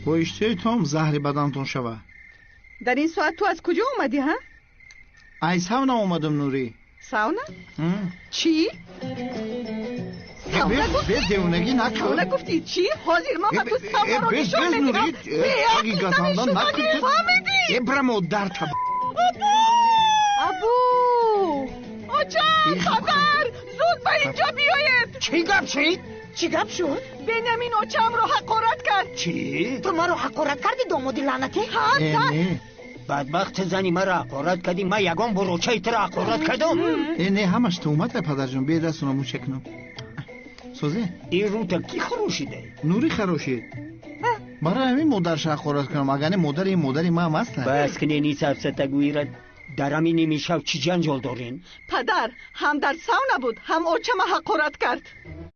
Бо иштиҳои том заҳри бадантон шава. Дар ин соат ту аз куҷо омадӣ, ҳа? Ай сауна омадам, Нурӣ. Сауна? Чӣ? Сауна гуфтӣ? Без, девонагӣ накун. Сауна гуфтӣ чӣ? Ҳозир ман ба ту саунаро без, нишон без, медиҳам. Нурӣ, аги газандан накун. Фаҳмидӣ? Э, бира, модарта. Абу! Очам, падар, зуд ба инҷо биёед. Чӣ гап шид? Чӣ гап шуд? Бенямин очамро ҳақорат кард. Чӣ? Ту маро ҳақорат кардӣ, домоди лаънатӣ? Ҳа. Э, та не. Бадбахт, зани маро ҳақорат кардӣ, ман ягон бор очаи туро ҳақорат кардам? Э, не, ҳамаш туҳмат, падарҷон. Бе, дастона мӯча кунам. Созе? Ин рута кӣ хӯрошида? Нурӣ харошид. Барои ҳамин модарша ҳақорат кунам, агар не, модари ин модари маам аста. Бас кунен ин сафсатагӯира. Дар ҳамин нимишав чӣ ҷанҷол дорен? Падар, ҳам дар сауна буд, ҳам очама ҳақорат кард.